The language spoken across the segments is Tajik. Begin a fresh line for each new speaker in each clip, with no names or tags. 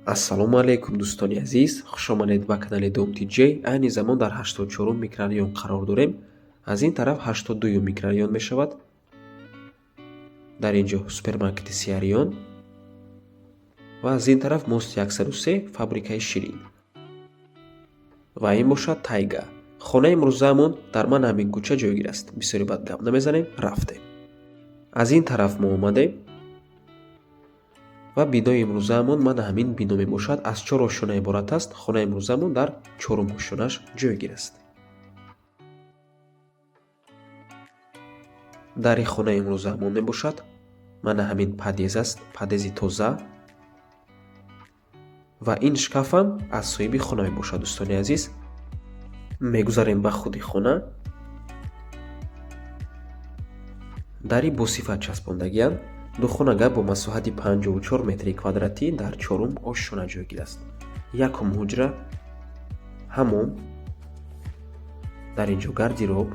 Ассалому алайкум, дӯстони азиз, хушомадед ба канали Дом ТJ. Айни замон дар 84 микрорайон қарор дорем. Аз ин тараф 82 микрорайон мешавад. Дар ин ҷо супермаркети Сиариён ва аз ин тараф мости 103, фабрикаи ширин. Ва ин бошад тайга. Хонаи имрӯзаамон дар ман ҳамин кӯча ҷойгир аст. Бисёри бад гап намезанем, рафтем. Аз ин тараф мо омадем ва бинои имрӯзаамон мана ҳамин бино мебошад. Аз чор ошёна иборат аст. Хонаи имрӯзаамон дар чорум ошёнаш ҷойгир аст. Дари хонаи имрӯзаамон мебошад. Мана ҳамин подъезд аст, подъезди тоза. Ва ин шкафам аз соҳиби хона мебошад, дӯстони азиз. Мегузарем ба худи хона. Дари босифат часпондагианд. Духонага бо масоҳати 54 метри квадратӣ дар чорум ошёна ҷойгир аст. Якум ҳуҷра, ҳамом, дар ин ҷо гардероб,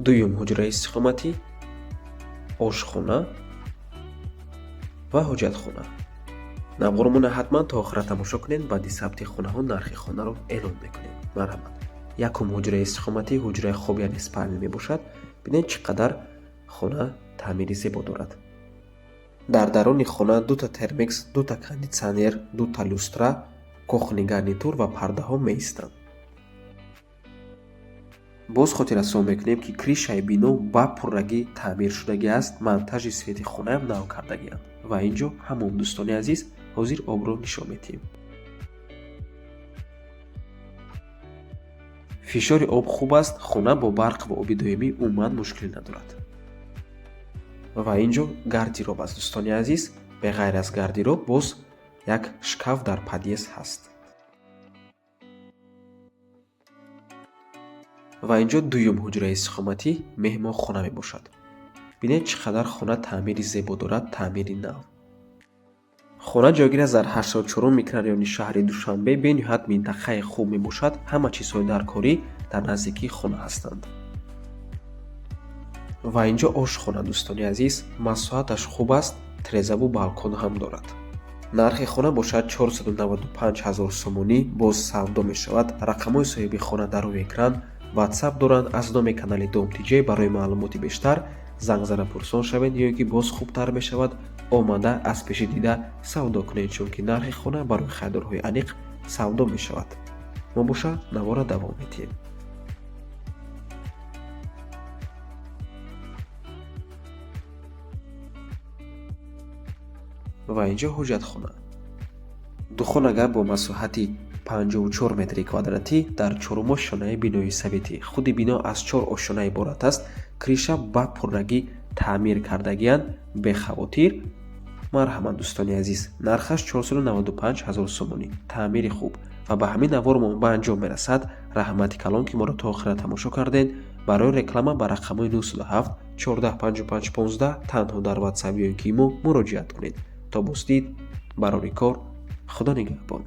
дуюм ҳуҷраи истиқоматӣ, ошхона ва ҳоҷатхона. Навормона ҳатман то охира тамошо кунед, баъди сабти хонаҳо нархи хонаро эълон мекунем. Марҳамат. Якум ҳуҷраи истиқоматӣ, ҳуҷраи хоб, яъне спальня мебошад. Бинед, чӣ қадар хона таъмири зебо дорад. Дар даруни хона дута термекс, дута кондитсионер, дута люстра, кухонный гарнитур ва пардаҳо меистанд. Боз хотиррасон мекунем, ки крышаи бино ба пуррагӣ таъмир шудагӣ аст, монтажи свети хонаам нав кардагианд. Ва ин ҷо ҳамом, дӯстони азиз, ҳозир обро нишон медиҳем. Фишори об хуб аст, хона бо барқ ва оби доимӣ умуман мушкилӣ надорад. Ва ин ҷо гардероб аст, дӯстони азиз. Беғайр аз гардероб боз як шкаф дар подъезд ҳаст. Ва ин ҷо дуюм ҳуҷраи истиқоматӣ, меҳмонхона мебошад. Бинед, чӣ қадар хона таъмири зебо дорад, таъмири нав. Хона ҷойгир аст дар 84 микрорайони шаҳри Душанбе. Бениҳоят минтақаи хуб мебошад. Ҳама чизҳои даркорӣ дар наздикии хона ҳастанд. Ва ин ҷо ошхона, дӯстони азиз, масоҳаташ хуб аст, трезаву балкон ҳам дорад. Нархи хона бошад 495 ҳазор сомонӣ, боз савдо мешавад. Рақамҳои соҳиби хона дар рӯи экран, WhatsApp доранд. Аз номи канали Дом ТJ барои маълумоти бештар занг зада пурсон шавед, ё ки боз хубтар мешавад омада аз пеши дида савдо кунед, чунки нархи хона барои харидорҳои аниқ савдо мешавад. Мо боша навора давом медиҳем. Ва ин ҷо ҳоҷатхона. Духонага бо масоҳати 54 метри квадратӣ дар чорум ошёнаи бинои советӣ. Худи бино аз чор ошёна иборат аст. Крыша ба пуррагӣ таъмир кардагианд, бехавотир. Марҳамат, дӯстони азиз, нархаш 495 ҳазор сомонӣ, таъмири хуб. Ва ба ҳамин навормон ба анҷом мерасад. Раҳмати калон, ки моро то охира тамошо кардед. Барои реклама ба рақамҳои 907 14 55 15 танҳо дар WhatsApp ё ки мо муроҷиат кунед. То боздид, барори кор, Худо нигаҳбон.